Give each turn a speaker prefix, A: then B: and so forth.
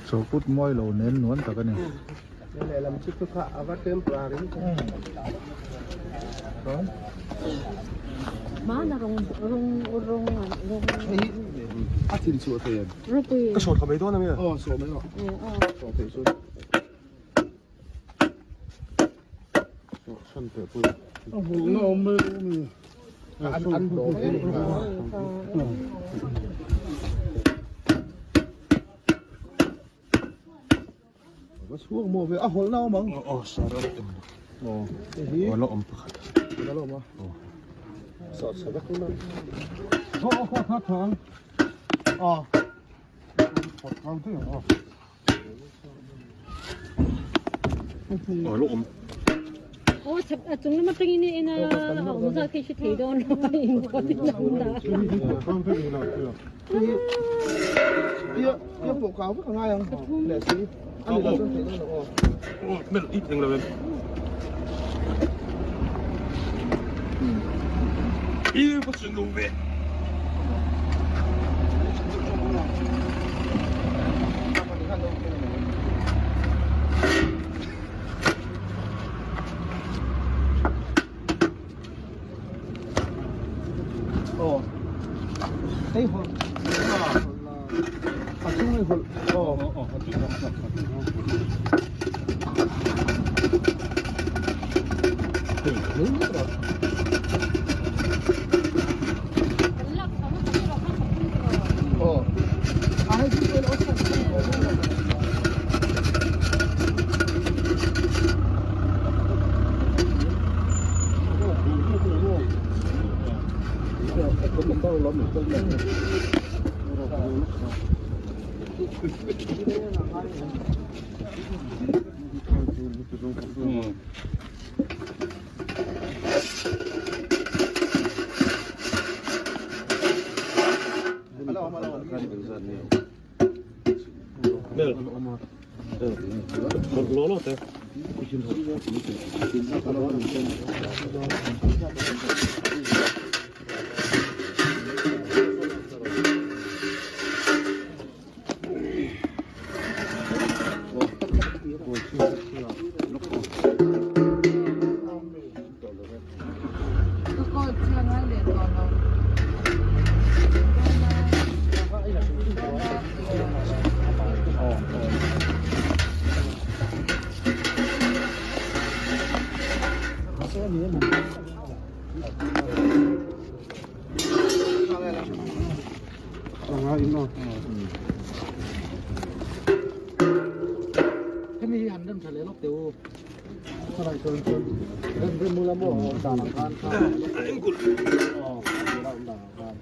A: Chawkut mawi lo nen nuam tak a ni. Va chhuak maw ve a hawlh na awm ang.
B: Aw sar a awm.
A: Aw hei hi.
B: Aw la awm pakhat.
A: La awm a.
B: Aw.
A: Sawh chhe vek na.
B: Aw aw kha kha thang.
A: Aw.
B: Phawt kau te aw. Aw la awm.
C: Aw chhak a chung lam atangin i en a a awm zat khi hre thei dawn lo a in kawt in a awm ta.
A: Ia ia pawh kau vek a ngai ang leh si a ni lo chuan theih dawn lo aw.
B: Aw mel it eng lo em. I va chun lo ve.
A: Aw hei hawlh a chung hei hawlh aw aw a hei chu Hemi hi han rem tha leh lawk teh u. Khawlai chuan chuan rem rem ula maw awm dan ang khan kha. Aw a awm dan ang khan.